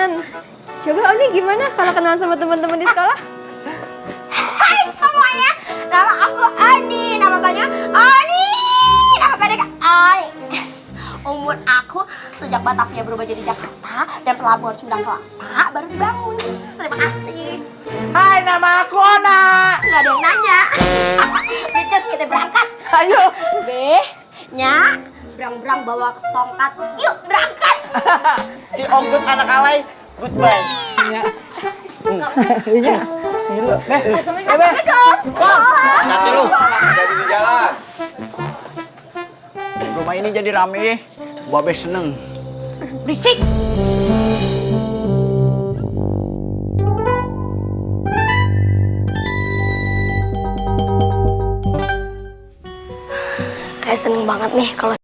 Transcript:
teman-teman. Coba Oni gimana kalau kenalan sama teman-teman di sekolah? Hai semuanya, nama aku Ani, nama panjang Ani, nama pendek Ani. Umur aku sejak Batavia berubah jadi Jakarta dan pelabuhan Sunda Kelapa baru dibangun. Terima kasih. Hai, nama aku Ona. Nggak ada yang nanya. Becus, kita berangkat. Ayo. Nya, berang-berang bawa tongkat. Yuk berangkat. Si Onggut anak alay, goodbye. Iya. Gila. Assalamualaikum. Hati lu, jadi di jalan. Rumah ini jadi rame, Babe seneng. Berisik. Saya seneng banget nih kalau